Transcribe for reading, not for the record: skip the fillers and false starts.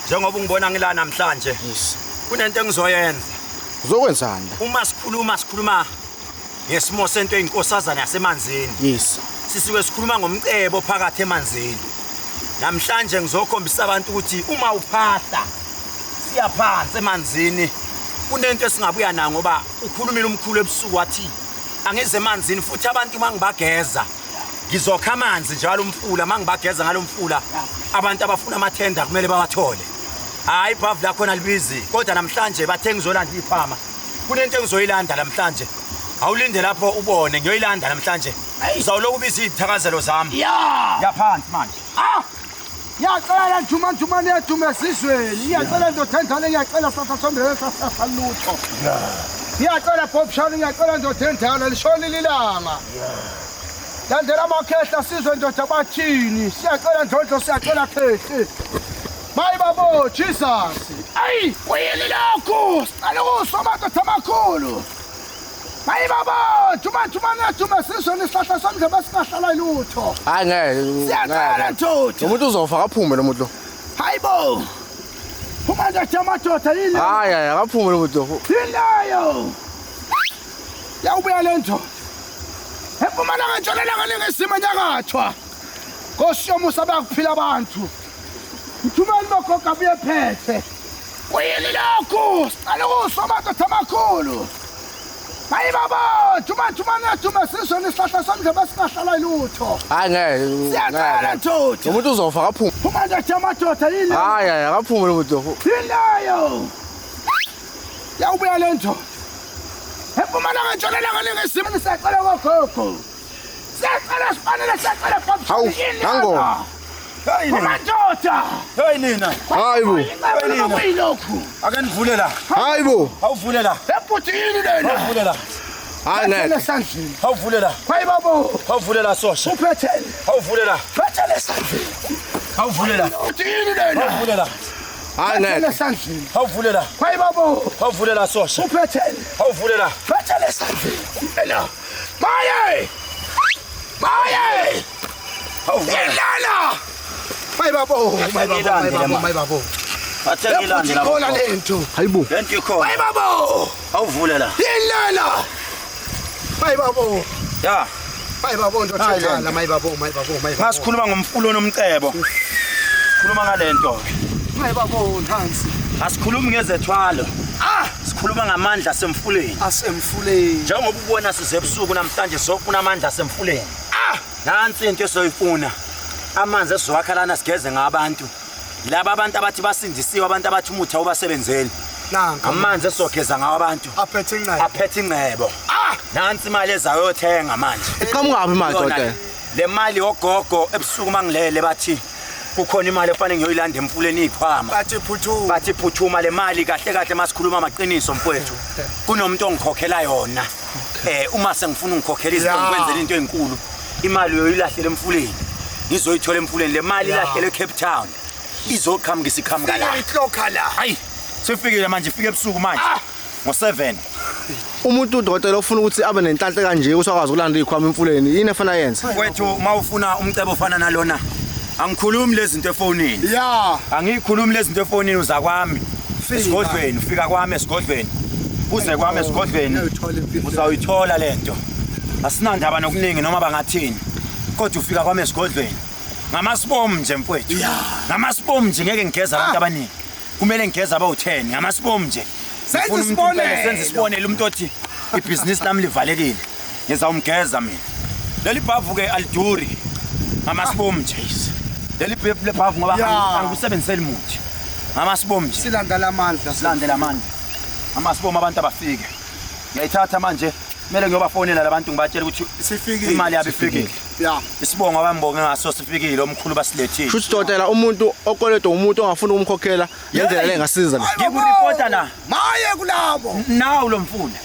Njengoba ungibona ngila namhlanje. Yes. Kunento engizoyenza. Uzokwenzani la? Uma sikhuluma sikhuluma ngesimo sento eyinkosazana yasemanzini. Yes. Sisuke sikhuluma ngomcebo phakathi emanzini. Namhlanje ngizokhombisa abantu ukuthi uma uphahla siya phansi emanzini kunento esingabuya nayo ngoba ukhulumile umkhulu ebusuku wathi angize emanzini futhi abantu uma ngibageza ngizokha amanzi njalo umfula uma ngibageza ngalo mfula abantu abafuna amathenda kumele bawathole. Hayi, ibhavu lakhona libizi kodwa namhlanje bathe ngizolanda iphama. Kunento engizoyilanda namhlanje, awulinde lapho ubone ngiyoyilanda namhlanje. Uzawulokhu ubiza iy'thakazelo zami. Ya. Yaphansi manje. Ah! Ngiyacela Njuma Njumane yethu esizweni. Ngiyacela ndoda endala, ngiyacela sasa sombele sasa lutho. Ngiyacela Bob Shani, ngiyacela ndoda endala lishonile ilanga. Landela amakhehla sizwe ndoda bathini. Siyacela ndlondlo, siyacela khehle. Mayi babo Jesus. Ayi, kuyini lokhu? Sicela ukuswa amadoda amakhulu. Mayi babo, Juma Jumane yethu esizweni isihlahla somdlebe singahlala lutho. Hayi ngeke. Siyacela ngeke. ndoda. Lo muntu uzofa akaphume lo muntu lo. Hayibo! Phuma ndoda amadoda yini? Hayi hayi akaphume lo muntu lo. Yini leyo? Yawubuya le ndoda. Empumalanga ntshonalanga ningizimu enyakathwa. Nkosi yomusa bayakuphila abantu. Mthumeli bogogo abuye phethe. Kuyini lokhu? Sicela ukuswa amadoda amakhulu. Mayi baba, Juma Jumane yethu esizweni isihlahla somdlebe singahlala lutho. Hayi ngeke. Siyacela ngeke. ndoda. Lo muntu uzofa akaphume. Phuma ndoda amadoda yini? Hayi hayi akaphume lo muntu lo. Yini leyo? Yawubuya le ndoda. Empumalanga ntshonalanga ningizimu siyacela kogogo. Siyacela sifanele siyacela Bob. Hawu, nango. Hey nina. Madoda. Hey nina. Hayi bo. Kuyilokhu. Ake nivule la. Hayi bo. Awuvule la. Ebhuti yini lena? Awuvule la. Hayi ngeke. Esandleni. Awuvule la. Hayi babo. Awuvule la sosha. Uphethele. Awuvule la. Phethele esandleni. Awuvule la. Uthi yini lena? Awuvule la. Hayi Phethele ngeke. esandleni. Awuvule la. Hayi babo. Awuvule la sosha. Uphethele. Awuvule la. Phethele esandleni. Lena. Maye! Maye! Awuvule. Ilana! Maye babo, maye babo, maye babo, maye babo. Bathe ngilande la. Ikhona lento. Hayi bo. Lento ikhona. Maye babo! Awuvule la. Ilana! Maye babo. Ya. Maye babo ndoda Hayi, endala, maye babo, maye babo, maye babo. Masikhuluma ngomfulo nomcebo. Sikhuluma ngalento ke. Maye babo nansi. Asikhulumi ngezethwalo. Ah! Sikhuluma ngamandla asemfuleni. Asemfuleni. Njengoba ubona size ebusuku namhlanje sofuna amandla asemfuleni. Ah! Nansi into esoyifuna. Amanzi esizowakha lana sigeze ngabantu. Laba abantu abathi basindisiwe, abantu abathi umuthi awubasebenzeli. Nanka. Amanzi esizogeza ngawo abantu. Aphethe ingcebo. Aphethe ingcebo. Ah! Nansi imali ezayo yothenga manje. Iqhamuka phi imali Yona dokotela? Le mali yogogo ebusuku mangilele bathi kukhona imali efanele ngiyoyilanda emfuleni ikhwama. Bathi phuthuma. Bathi phuthuma le mali kahle kahle masikhuluma amaqiniso mfowethu. Kunomuntu ongikhokhela yona. Uma sengifuna ungikhokhela izinto Ya. ngikwenzela into enkulu. Imali uyoyilahlela emfuleni. Ngizoyithola emfuleni le mali Ya. ilahlele eCape Town. Izoqhamuka isiqhamuka la. Ihlokha la. Hayi, sefikile manje ifike ebusuku manje. Ah! Ngo7. Umuntu udokotela ofuna ukuthi abe nenhlanhla kanje usakwazi ukulanda izikhwama emfuleni yini efana yenze? Mfowethu mawufuna umcebo ofana nalona angikhulumi lezi zinto efonini. Ya. Angiyikhulumi lezi zinto efonini uza kwami. Fika. Esigodlweni, ufika kwami esigodlweni. Uze kwami esigodlweni. Uyayithola imfihlo. Uzawuyithola lento. Asinandaba nokuningi noma bangathini. Kodwa ufika kwami esigodlweni. Ngamasibomu nje mfowethu. Ya. Ngamasibomu nje ngeke ngigeze abantu Ah. abaningi. Kumele ngigeze abawu10 ngamasibomu nje. Senze Ngifuna umuntu impela, isibonelo. Senze isibonelo umuntu othi ibhizinisi lami livalekile. Ngizawumgeza mina. Leli bhavu ke aliduri. Ngamasibomu nje. Leli bhavu ngoba Ya. angikusebenziseli muthi. Ngamasibomu nje. Silandela amandla. Silandela amandla. Amasibomu abantu abafike. Ngiyayithatha manje. Kumele ngiyobafonela labantu ngibatshele ukuthi Sifikile. imali yabo ifikile. Ya. Isibongo abambonge ngaso sifikile omkhulu basilethile. Shuthi dokotela umuntu okoledwa umuntu ongafuni ukumkhokhela ngendlela le engasiza le. Ngikuripota la. Maye kulabo. Nawu lo mfula.